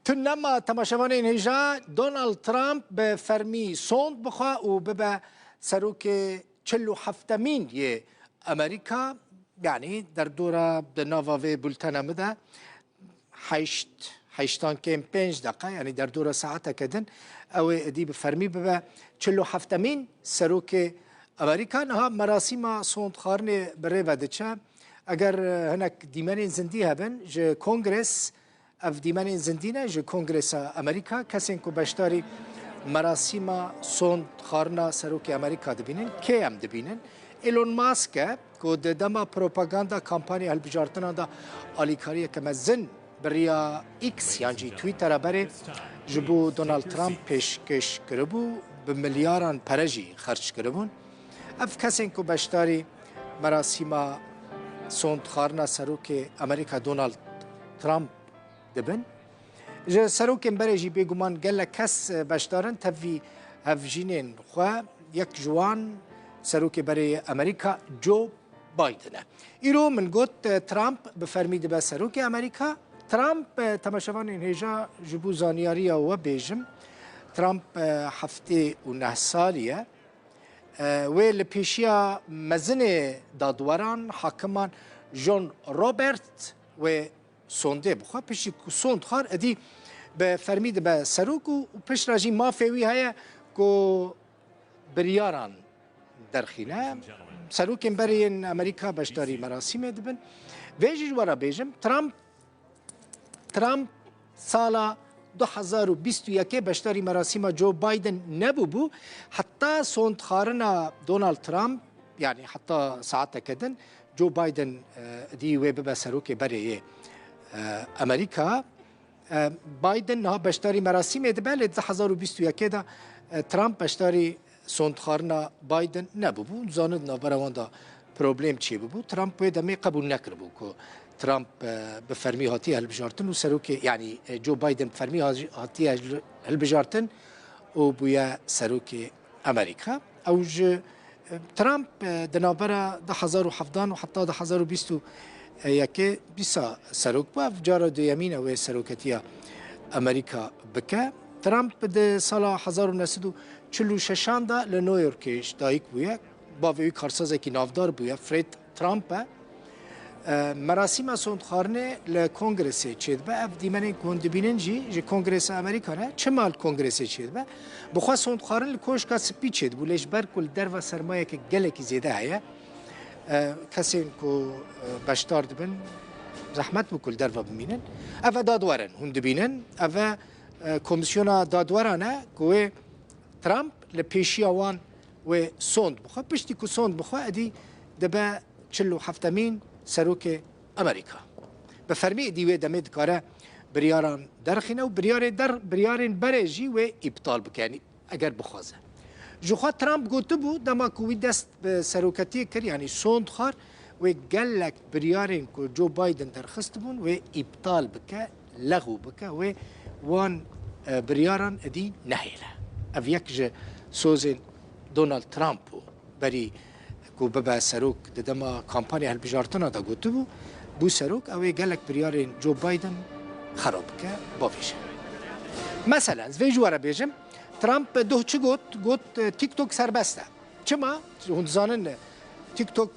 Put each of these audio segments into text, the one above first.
Tu nema temaşevanên hêja Donald Trump bi fermî sond bixwe û bibe serokê 47emîn yê Amerîka yanî derdora di nava vê bultena min de heşt heştan kêm pênc deqe yanî derdora saeteke din ew ê êdî bi fermî bibe 47emîn serokê Amerîka niha merasîma sondxwarinê bi rê ve diçe. Eger hinek dîmenên zindî hebin ji Kongres Ev dîmenên zindî ne ji Kongresa Amerîka, kesên ku beşdarî merasîma sond xwarina Serokê Amerîka dibînin, kê em dibînin? Elon Musk e ku di dema propaganda kampanya hilbijartinan de alîkariyeke mezin bi riya X yan jî Twittera berê ji bo Donald Trump pêşkêş kiribû, bi milyaran pere jî xerc kiribûn. Ev kesên ku beşdarî merasîma sond xwarina Serokê Amerîka Donald Trump dibin. Ji serokên berê jî bêguman gelek kes beşdar in tevî hevjînên xwe yek ji wan serokê berê yê Amerîka Joe Biden e. Îro min got Trump bi fermî dibe serokê Amerîka. Trump temaşevanên hêja ji bo zanyariya we bêjim Trump 79 salî ye. Wê li pêşiya mezinê dadweran hakiman John Robert wê sondê bixwe. Piştî ku sond xwar edî bi fermî dibe serok û piştre jî mafê wî heye ku biryaran derxîne. Serokên berê yên Amerîka beşdarî merasîmê dibin. Vê jî ji we re bêjim Trump Trump sala 2021 beşdarî merasîma Joe Biden nebûbû heta sondxwarina Donald Trump yani heta saeteke din Joe Biden dî wê bibe serokê berê yê Amerîka. Biden niha beşdarî merasîmê dibe lê 2021 de Trump beşdarî sondxwarina Biden nebûbû. Dizanin di navbera wan de problem çêbûbû. Trump wê demê qebûl nekiribû ku Trump bi fermî hatiye hilbijartin û serokê yanî Joe Biden bi fermî hatiye hilbijartin û bûye serokê Amerîka. Ew ji Trump di navbera 2017 û heta 2021 dîsa serok bû. Ev cara duyemîn e wê seroketiya Amerîka bike. Trump di sala 1946 de li New Yorkê ji dayik bûye. Bavê wî karsazekî navdar bûye, Fred Trump e. Merasîma sondxwarinê li Kongresê çêdibe. Ev dîmenên ku hûn dibînin jî ji Kongresa Amerîka ne. Çima li Kongresê çêdibe? Bi xwe sondxwarin li Koşka Spî çêdibû lê ji ber ku li derve sermayeke gelekî zêde heye kesên ku beşdar dibin zehmet bû ku li derve bimînin. Ev e dadwer in hûn dibînin. Ev e komîsyona dadweran e ku wê Trump li pêşiya wan Wê sond bixwe. Piştî ku sond bixwe edî dibe 47emîn serokê Amerîka. Bi fermî edî wê demê dikare biryaran derxîne û biryarê der biryarên berê jî wê îptal bike yanî eger bixwaze. Ji xwe Trump gotibû dema ku wî dest bi seroketiyê kir yanî sond xwar wê gelek biryarên ku Joe Biden derxistibûn wê îptal bike, lexw bike wê wan biryaran edî nehêle. Ev yek ji sozên Donald Trump bû. Berî ku bibe serok di dema kampanya hilbijartina de gotibû, bû serok ew ê gelek biryarên Joe Biden xerab bike, bavêje. Meselen ez vê ji we re bêjim, Trump doh çi got? Got TikTok serbest e. Çima? Hûn dizanin TikTok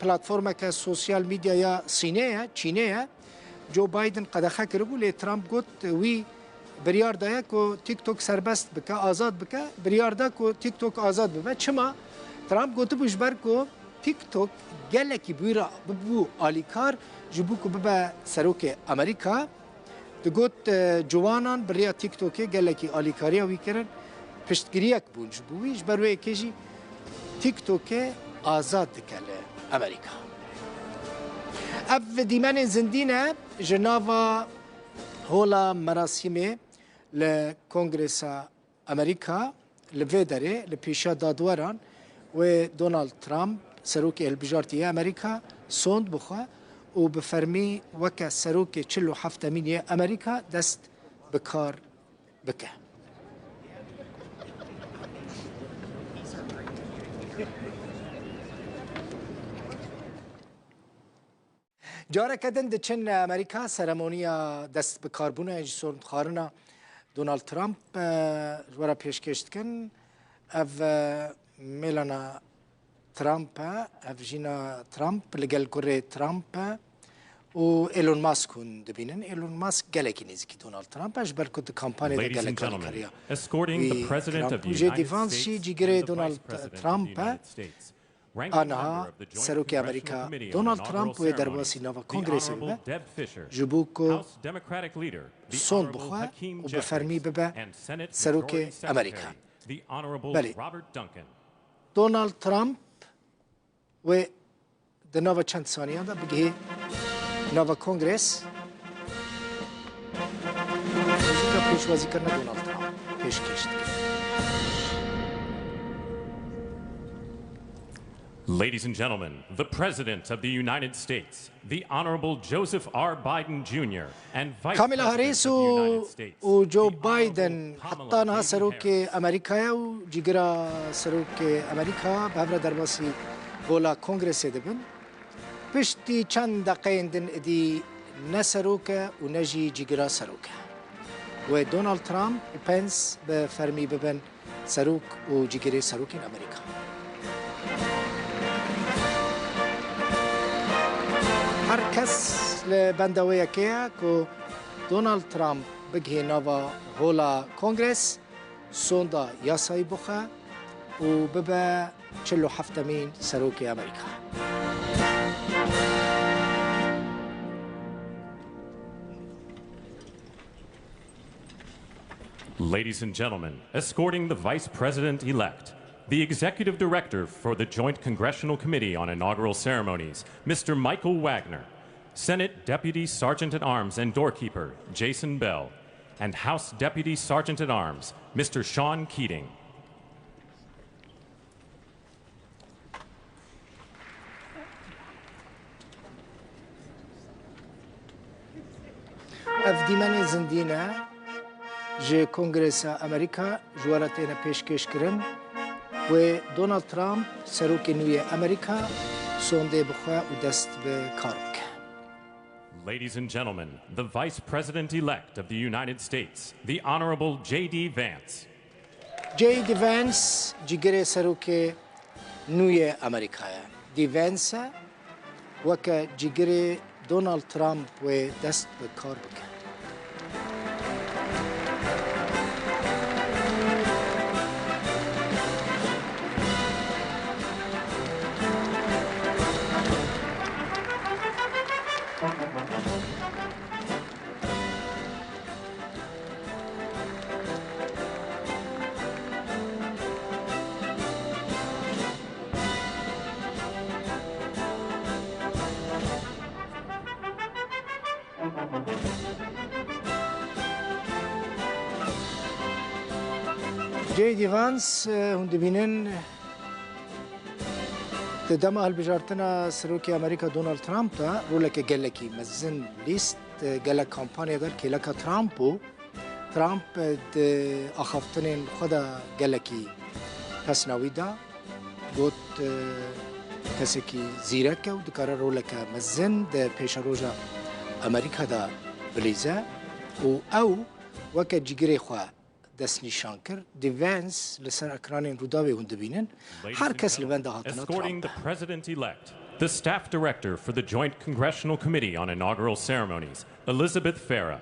platformeke sosyal medya ya Sînê ye, Çînê ye. Joe Biden qedexe kiribû lê Trump got wî biryar daye ku TikTok serbest bike, azad bike. Biryar da ku TikTok azad bibe. Çima? Trump gotibû ji ber ku TikTok gelekî bi wî re bibû alîkar ji bo ku bibe serokê Amerîka. Digot ciwanan bi rêya TikTokê gelekî alîkariya wî kirin, piştgiriyek bûn ji bo wî. Ji ber wê yekê jî TikTokê azad dike li Amerîka. Ev dîmenên zindî ne ji nava hola merasîmê li Kongresa Amerîka li vê derê li pêşiya dadweran wê Donald Trump serokê hilbijartî yê Amerîka sond bixwe û bi fermî weke serokê 47emîn yê Amerîka dest bi kar bike. Careke din diçin Amerîka seremoniya dest bi karbûna ji sondxwarina Donald Trump ji we re pêşkêş dikin. Ev Melania Trump e, hevjîna Trump li gel kurê Trump e û Elon Musk hûn dibînin. Elon Musk gelekî nêzîkî Donald Trump e ji ber ku di kampanyayê de gelek alîkariya wî Trump bû. JD Vance jî cîgirê Donald Trump e. A niha Serokê Amerîka Donald Trump wê derbasî nava Kongresê bibe ji bo ku sond bixwe û bi fermî bibe Serokê Amerîka. Belê. Donald Trump wê di nava çend saniyan de bigihê nava Kongres. Muzîka pêşwazîkirina Donald Trump pêşkêş dike. Ladies and gentlemen, the President of the United States, the Honorable Joseph R. Biden Jr. and Vice Kamala President Harris of the United States, û Joe the Honorable Biden Kamala heta niha Devi Serokê Harris. Amerîka ye û cîgira Serokê Amerîka bi hev re derbasî hola Kongresê dibin. Piştî çend deqeyên din êdî ne serok e û ne jî cîgira serok e. Wê Donald Trump û Pence bi fermî bibin Serok û cîgirê serokên Amerîka. Her kes li benda wê yekê ye ku Donald Trump bigihê nava hola Kongres, sonda yasayî bixwe û bibe 47emîn serokê Amerîka. Ladies and gentlemen, escorting the Vice President-elect, the Executive Director for the Joint Congressional Committee on Inaugural Ceremonies, Mr. Michael Wagner, Senate Deputy Sergeant at Arms and Doorkeeper, Jason Bell, and House Deputy Sergeant at Arms, Mr. Sean Keating. Ev dîmenê zindî ne ji Kongresa Amerîka ji we re têne pêşkêşkirin. Wê Donald Trump serokê nû yê Amerîka sondê bixwe û dest bi kar bike. Ladies and gentlemen, the Vice President-elect of the United States, the Honorable J.D. Vance. JD Vance cîgirê serokê nû yê Amerîka ye. D Vance weke cîgirê Donald Trump wê dest bi kar bike. JD Vance hûn dibînin di dema hilbijartina Serokê Amerîka Donald Trump de roleke gelekî mezin lîst. Gelek kampanya der kêleka Trump bû. Trump di axaftinên xwe de gelekî pesna wî da. Got kesekî zîrek e û dikare roleke mezin di pêşeroja Amerîka de bilîze û ew weke cîgirê xwe destnîşan kir. Di Vance li ser ekranên Rûdawê hûn dibînin. Her kes li benda hatina Escorting Trump the e. president-elect, the staff director for the Joint Congressional Committee on Inaugural Ceremonies, Elizabeth Farah,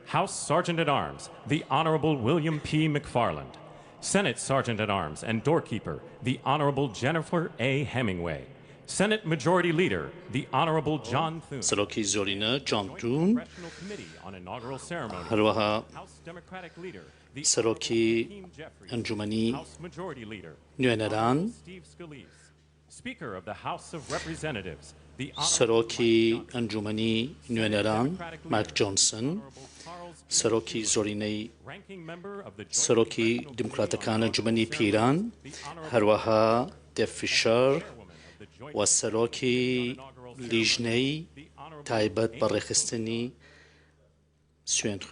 House Sergeant at Arms, the Honorable William P. McFarland, Senate Sergeant at Arms and Doorkeeper, the Honorable Jennifer A. Hemingway, Senate Majority Leader, the Honorable John Thune, سەرۆکی زۆرینە جان Joint تون، Congressional Committee on Inaugural Ceremonies, هەروەها House Democratic Leader, the سەرۆکی Hakeem Jeffries, ئەنجومەنی House Majority Leader, نوێنەران، Steve Scalise, Speaker of the House of Representatives, the Honorable سەرۆکی Mike Johnson, ئەنجومەنی نوێنەران Democratic مایک Leader, جۆنسن، Honorable Charles سەرۆکی زۆرینەی Ranking member of the Joint سەرۆکی Congressional Committee on دیموکراتەکان Inaugural ئەنجومەنی پیران، Ceremonies, the Honorable هەروەها دێف فیشەر Chairwoman of the Joint و سەرۆکی Committee on Inaugural Ceremonies, لیژنەی the Honorable تایبەت بە Amy ڕێکخستنی سوێند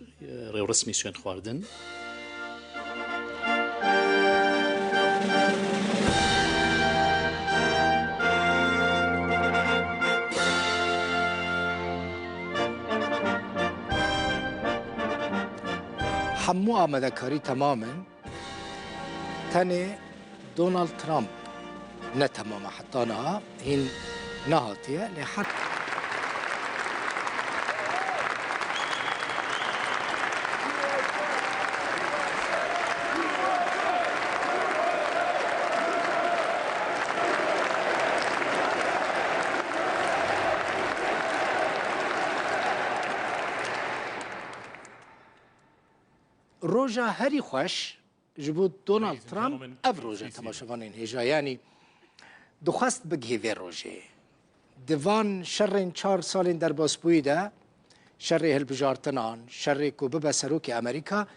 ڕێوڕەسمی سوێند خواردن. Hemû amadekarî temam in, tenê Donald Trump ne temam e heta niha hîn nehatiye lê her Roja herî xweş ji bo Donald Trump ev roj e temaşevanên hêja yanî dixwest bigihê vê rojê. Di van şerên çar salên derbasbûyî de şerê hilbijartinan, şerê ku bibe serokê Amerîka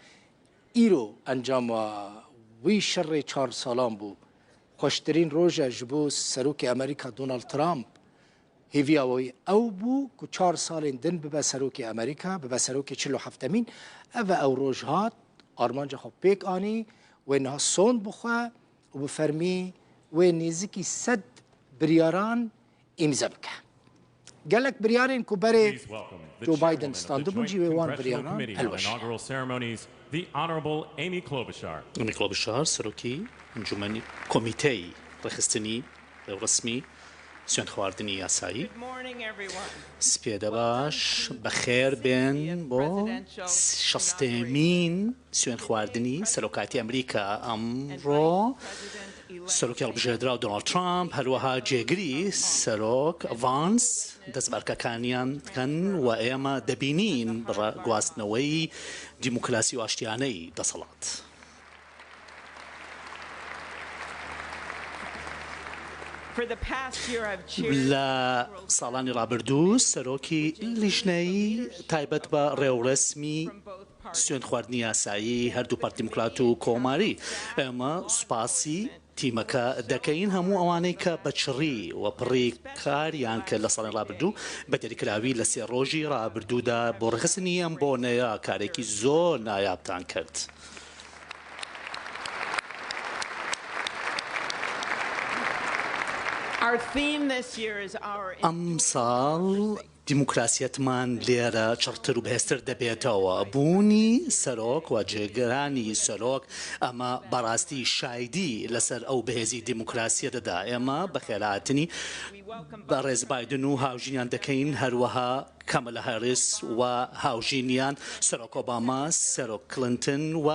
îro encama wî şerê çar salan bû. Xweştirîn roj e ji bo serokê Amerîka Donald Trump. Hêviya wî ew bû ku çar salên din bibe serokê Amerîka, bibe serokê 47emîn. Ev e ew roj hat, armanca xwe pêk anî, wê niha sond bixwe û bi fermî wê nêzîkî sed biryaran îmze bike. Gelek biryarên ku berê Joe Biden standibûn jî wê wan biryaran hilweşîne. Amy Klobuchar, serokê Encûmenî Komîteyê Rêxistinî ڕێوڕەسمی سوێندخواردنی یاسایی. سپێدە باش، بەخێر بێن بۆ شەستەمین سوێندخواردنی سەرۆکایەتی ئەمریکا. ئەمڕۆ سەرۆکی هەڵبژێردراو دۆناڵد ترامپ، هەروەها جێگری سەرۆک ڤانس دەست بە ئەرکەکانیان دەکەن و ئێمە دەبینین گواستنەوەی دیموکراسی و ئاشتیانەی دەسەڵات. لە ساڵانی ڕابردوو سەرۆکی لیژنەی تایبەت بە ڕێوڕەسمی سوێندخواردنی یاسایی هەردوو پارتی دیموکرات و کۆماری، ئێمە سوپاسی تیمەکە دەکەین هەموو ئەوانەی کە بە چڕی و پڕی کاریان کرد لە ساڵی ڕابردوو بە دیاریکراوی لە سێ ڕۆژی ڕابردوودا بۆ ڕێکخستنی ئەم بۆنەیە کارێکی زۆر نایابتان کرد. ئەمساڵ دیموکراسیەتمان لێرە چڕتر و بەهێزتر دەبێتەوە. بوونی سەرۆک و جێگرانی سەرۆک ئەمە بەڕاستی شایدی لەسەر ئەو بەهێزی دیموکراسیە دەدا. ئێمە بەخێرهاتنی بەڕێز بایدن و هاوژینیان دەکەین، هەروەها کامەلا هاریس و هاوژینیان، سەرۆک ئۆباما، سەرۆک کلنتن و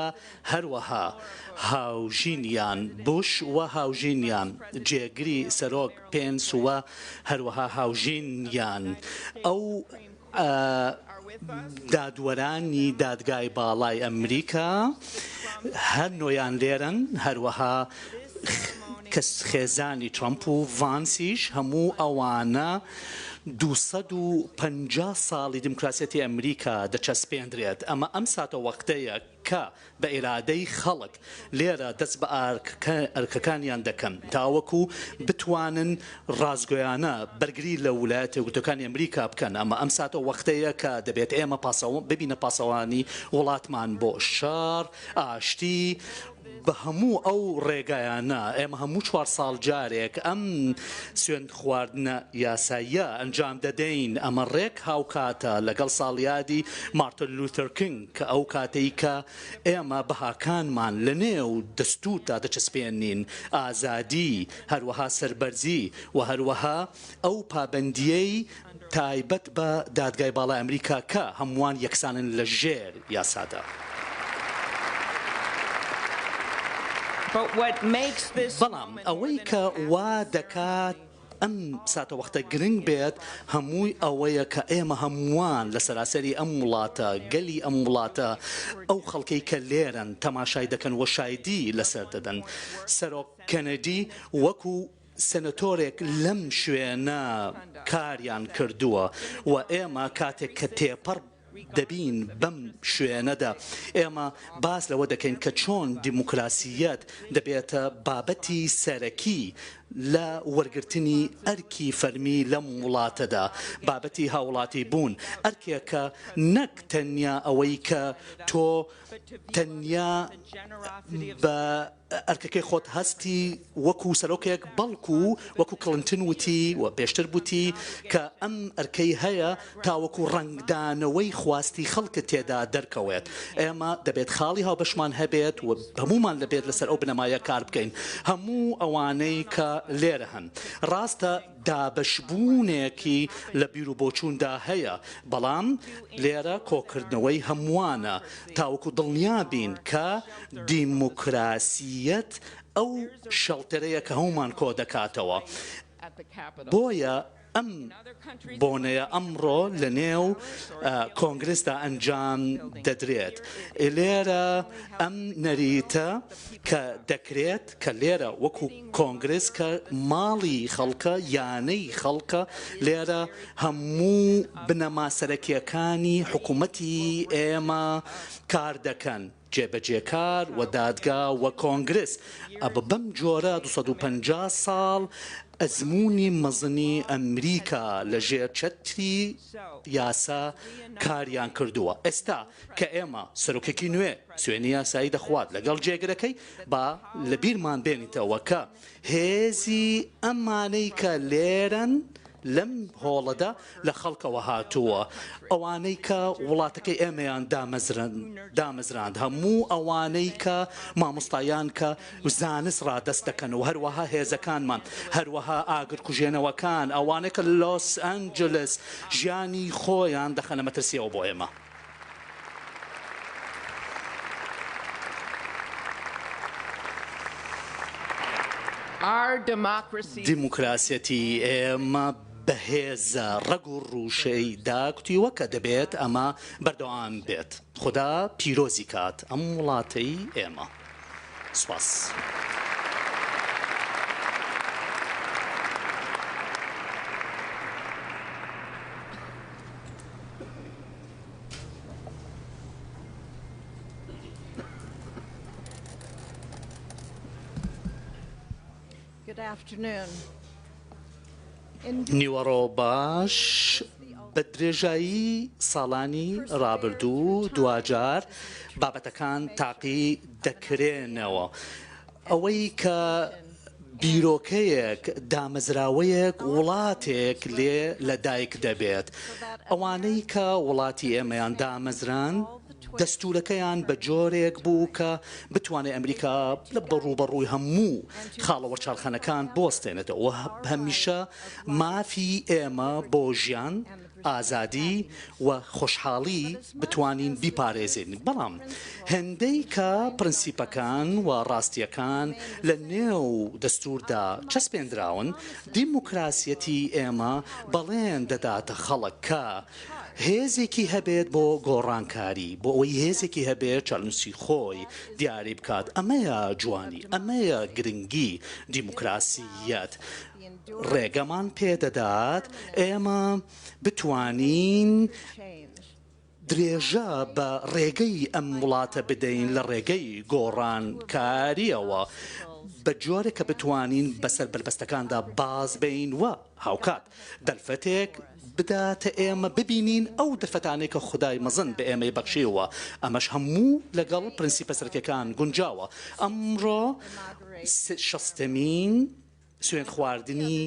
هەروەها هاوژینیان بوش و هاوژینیان جێگری سەرۆک پێنس و هەروەها هاوژینیان ئەو دادوەرانی دادگای باڵای ئەمریکا هەر نۆیان لێرەن، هەروەها کەس خێزانی ترەمپ و ڤانسیش هەموو ئەوانە 250 ساڵی دیموکراسیەتی ئەمریکا دەچەسپێندرێت، ئەمە ئەم ساتەوەختەیە کە بە ئیرادەی خەڵک لێرە دەست بە ئەرکەکانیان دەکەن تاوەکو بتوانن ڕاستگۆیانە بەرگری لە ولایەتە یەکگرتووەکانی ئەمریکا بکەن، ئەمە ئەم ساتەوەختەیە کە دەبێت ئێمە ببینە پاسەوانی وڵاتمان بۆ شەڕ، ئاشتی، بە هەموو ئەو ڕێگایانە ئێمە هەموو چوار ساڵ جارێک ئەم سوێند خواردنە یاساییە ئەنجام دەدەین، ئەمە ڕێک هاوکاتە لەگەڵ ساڵیادی مارتن لوتەر کینگ کە ئەو کاتەی کە ئێمە بەهاکانمان لە نێو دەستووردا دەچەسپێنین، ئازادی، هەروەها سەربەرزی و هەروەها ئەو پابەندییەی تایبەت بە دادگای باڵای ئەمریکا کە هەمووان یەکسانن لە ژێر یاسادا. بەڵام ئەوەی کە وا دەکات ئەم ساتەوەختە گرنگ بێت هەمووی ئەوەیە کە ئێمە هەمووان لە سەراسەری ئەم وڵاتە، گەلی ئەم وڵاتە، ئەو خەڵکەی کە لێرەن تەماشای دەکەن و شایدی لەسەر دەدەن. سەرۆک کەنەدی وەکو سێنەتۆرێک لەم شوێنە کاریان کردووە و ئێمە کاتێک کە تێپەڕ دەبین بەم شوێنەدا ئێمە باس لەوە دەکەین کە چۆن دیموکراسییەت دەبێتە بابەتی سەرەکی. لە وەرگرتنی ئەرکی فەرمی لەم وڵاتەدا. بابەتی هاووڵاتی بوون ئەرکێکە نەک تەنیا ئەوەی کە تۆ تەنیا بە ئەرکەکەی خۆت هەستی وەکو سەرۆکێک، بەڵکو وەکو کڵنتن وتی و پێشتر وتی کە ئەم ئەرکەی هەیە تاوەکو ڕەنگدانەوەی خواستی خەڵکت تێدا دەرکەوێت. ئێمە دەبێت خاڵی هاوبەشمان هەبێت و هەموومان دەبێت لەسەر ئەو بنەمایە کار بکەین. هەموو ئەوانەی کە لێرە هەن. ڕاستە دابەشبوونێکی لە بیروبۆچووندا هەیە، بەڵام لێرە کۆکردنەوەی هەمووانە تاوەکو دڵنیا بین کە دیموکراسییەت ئەو شێڵتەرەیە کە هەموومان کۆدەکاتەوە. بۆیە ئەم بۆنەیە ئەمڕۆ لە نێو کۆنگرسدا ئەنجام دەدرێت. لێرە ئەم نەریتە کە دەکرێت کە لێرە وەکو کۆنگرس کە ماڵی خەڵکە، یانەی خەڵکە، لێرە هەموو بنەما سەرەکییەکانی حکوومەتی ئێمە کار دەکەن. جێبەجێکار و دادگا و کۆنگرس بەم جۆرە 250 ساڵ ئەزموونی مەزنی ئەمریکا لە ژێر چەتری یاسا کاریان کردووە. ئێستا کە ئێمە سەرۆکێکی نوێ سوێنی یاسایی دەخوات لەگەڵ جێگرەکەی با لە بیرمان بێنیتەوە کە هێزی ئەمانەی کە لێرەن لەم هۆڵەدا لە خەڵکەوە هاتووە، ئەوانەی کە وڵاتەکەی ئێمەیان دامەزراند، هەموو ئەوانەی کە مامۆستایان کە زانست ڕادەست دەکەن و هەروەها هێزەکانمان، هەروەها ئاگرکوژێنەوەکان، ئەوانەی کە لۆس ئەنجلس ژیانی خۆیان دەخەنە مەترسییەوە بۆ ئێمە. دیموکراسیەتی ئێمە بەهێزە، ڕەگ و ڕووشەی داکوتیوە کە دەبێت ئەمە بەردەوام بێت. خودا پیرۆزی کات ئەم وڵاتەی ئێمە. سوپاس. نیوەڕۆ باش، بە درێژایی ساڵانی ڕابردوو دواجار بابەتەکان تاقی دەکرێنەوە. ئەوەی کە بیرۆکەیەک، دامەزراوەیەک، وڵاتێک لێ لە دایک دەبێت. ئەوانەی کە وڵاتی ئێمەیان دامەزراند، دەستوورەکەیان بە جۆرێک بوو کە بتوانێت ئەمریکا لە ڕووبەڕووی هەموو خاڵە وەرچەرخانەکان بوەستێنێتەوە و هەمیشە مافی ئێمە بۆ ژیان، ئازادی و خۆشحاڵی بتوانین بیپارێزین، بەڵام هێندەی کە پرنسیپەکان و ڕاستییەکان لە نێو دەستووردا چەسپێندراون، دیموکراسیەتی ئێمە بەڵێن دەداتە خەڵک کە هێزێکی هەبێت بۆ گۆڕانکاری، بۆ ئەوەی هێزێکی هەبێت چارەنووسی خۆی دیاری بکات، ئەمەیە جوانی، ئەمەیە گرنگی دیموکراسییەت. ڕێگەمان پێدەدات ئێمە بتوانین درێژە بە ڕێگەی ئەم وڵاتە بدەین لە ڕێگەی گۆڕانکارییەوە بە جۆرێک کە بتوانین بەسەر بەربەستەکاندا باز بین و هاوکات دەرفەتێک بداتە ئێمە ببینین ئەو دەرفەتانەی کە خودای مەزن بە ئێمەی بەخشیوە ئەمەش هەموو لەگەڵ پرنسیپە سەرەکیەکان گونجاوە ئەمڕۆ شەستەمین سوێندخواردنی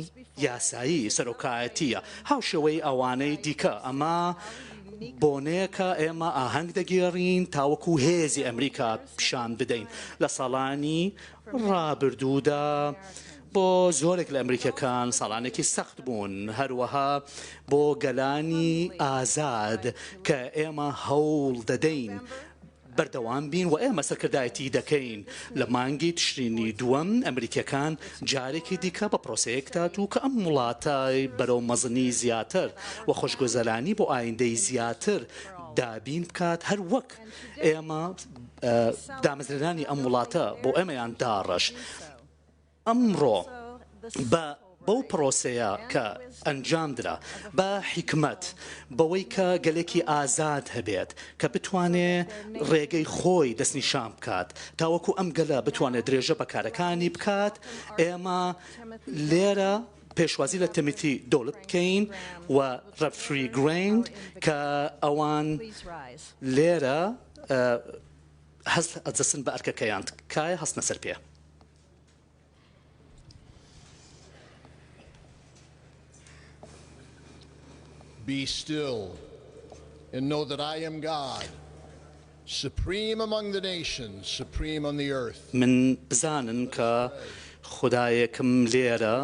یاسایی سەرۆکایەتییە، هاوشێوەی ئەوانەی دیکە، ئەمە بۆنەیەکە ئێمە ئاهەنگ دەگێڕین تاوەکو هێزی ئەمریکا پیشان بدەین. لە ساڵانی ڕابردوودا بۆ زۆرێک لە ئەمریکییەکان ساڵانێکی سەخت بوون، هەروەها بۆ گەلانی ئازاد کە ئێمە هەوڵ دەدەین بەردەوام بین و ئێمە سەرکردایەتی دەکەین. لە مانگی تشرینی دووەم ئەمریکییەکان جارێکی دیکە بە پرۆسەیەک داتوو کە ئەم وڵاتە بەرەو مەزنی زیاتر و خۆشگوزەرانی بۆ ئایندەی زیاتر دابین بکات هەر وەک ئێمە دامەزرێنانی ئەم وڵاتە بۆ ئێمەیان داڕشت. ئەمڕۆ بە. بەو پرۆسەیە کە ئەنجامدرا بە حیکمەت، بەوەی کە گەلێکی ئازاد هەبێت کە بتوانێ ڕێگەی خۆی دەستنیشان بکات تاوەکو ئەم گەلە بتوانێت درێژە بە کارەکانی بکات، ئێمە لێرە پێشوازی لە تیمۆتی دۆلپ بکەین و ڕەفری گرەیند کە ئەوان لێرە هەست ئەجەسن بە ئەرکەکەیان تکایە هەستنە سەر پێ. Be still and know that I am God, supreme among the nations, supreme on the earth. من بزانن کە خودایەکم لێرە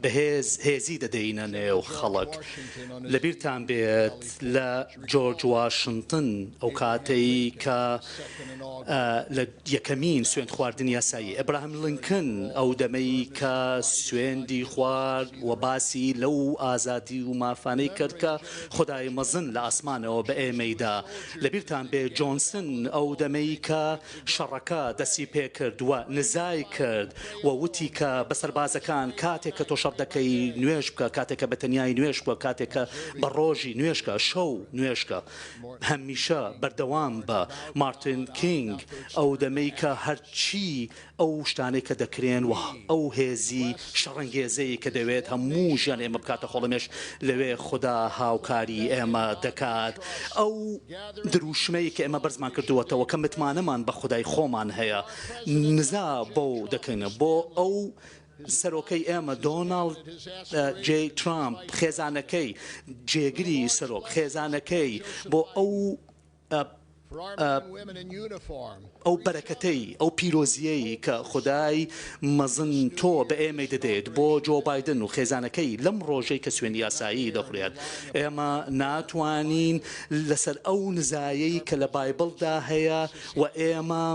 بەهێز هێزی دەدەینە نێو خەڵک. لەبیرتان بێت لە جۆرج واشنتن ئەو کاتەی کە لە یەکەمین سوێند خواردنی یاسایی ئەبراهام لینکن ئەو دەمەی کە سوێندی خوارد و باسی لەو ئازادی و مافانەی کرد کە خودای مەزن لە ئاسمانەوە بە ئێمەی دا. لەبیرتان بێ جۆنسن ئەو دەمەی کە شەڕەکە دەستی پێکرد و نزای کرد و وتی کە بە سەربازەکان کاتێک کە تۆ شەڕ دەکەی نوێژ بکە، کاتێک کە بە تەنیایی نوێژ بکە، کاتێک کە بە ڕۆژی نوێژ کە، شەو نوێژ کە. هەمیشە بەردەوام بە. مارتن کینگ ئەو دەمەی کە هەرچی ئەو شتانەی کە دەکرێن و ئەو هێزی شەڕەنگێزەی کە دەوێت هەموو ژیان ئێمە بکاتە خۆڵەمێش لەوێ خودا هاوکاری ئێمە دەکات. ئەو دروشمەی کە ئێمە بەرزمان کردووەتەوە کە متمانەمان بە خودای خۆمان هەیە نزا بەو دەکەین بۆ ئەو سەرۆکەی ئێمە دۆناڵد جەی ترامپ، خێزانەکەی، جێگری سەرۆک، خێزانەکەی، بۆ ئەو ئەو بەرەکەتەی، ئەو پیرۆزییەی کە خودای مەزن تۆ بە ئێمەی دەدەیت، بۆ جۆ بایدن و خێزانەکەی لەم ڕۆژەی کە سوێندی یاسایی دەخورێت. ئێمە ناتوانین لەسەر ئەو نزایەی کە لە بایبڵدا هەیە و ئێمە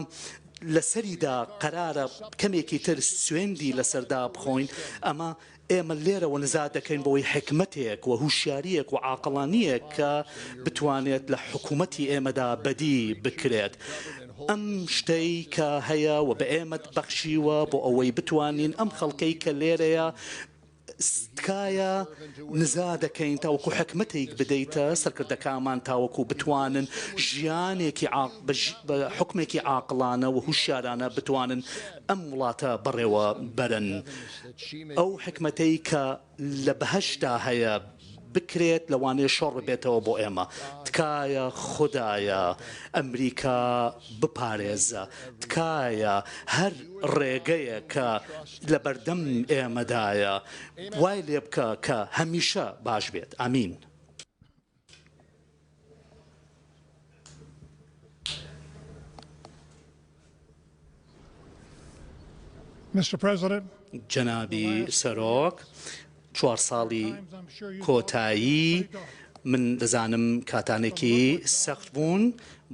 لەسەریدا قەرارە کەمێکی تر سوێندی لەسەردا بخۆین، ئەمە ئێمە لێرەوە نزا دەکەین بۆی حیکمەتێک و هوشیارییەک و عاقڵانییەک کە بتوانێت لە حکوومەتی ئێمەدا بەدی بکرێت. ئەم شتەی کە هەیە و بە ئێمەت بەخشیوە بۆ ئەوەی بتوانین ئەم خەڵکەی کە لێرەیە تکایە نزا دەکەین تاوەکو حکمەتێک بدەیتە سەرکردەکانمان تاوەکو بتوانن ژیانێکی بە حوکمێکی عاقڵانە و هوشیارانە بتوانن ئەم وڵاتە بەڕێوە بەرن. ئەو حکمەتەی کە لە بەهەشتدا هەیە بکرێت لەوانەیە شۆڕ ببێتەوە بۆ ئێمە. تکایە خودایە ئەمریکا بپارێزە. تکایە هەر ڕێگەیەک کە لەبەردەم ئێمەدایە وای لێبکە کە هەمیشە باش بێت. ئامین. جەنابی سەرۆک، چوار ساڵی کۆتایی من دەزانم کاتانێکی سەخت بوون،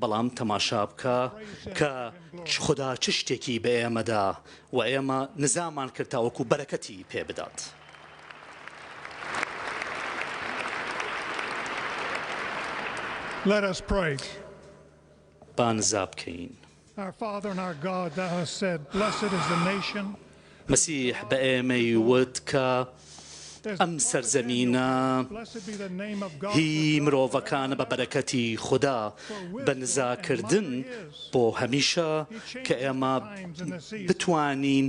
بەڵام تەماشا بکە کە خودا چ شتێکی بە ئێمە دا و ئێمە نزامان کرد تاوەکو بەرەکەتی پێ بدات. Let us pray. با نزا بکەین. مەسیح بە ئێمەی وت کە ئەم سەرزەمینە هی مرۆڤەکانە بە بەرەکەتی خودا بە نزاکردن بۆ هەمیشە کە ئێمە بتوانین.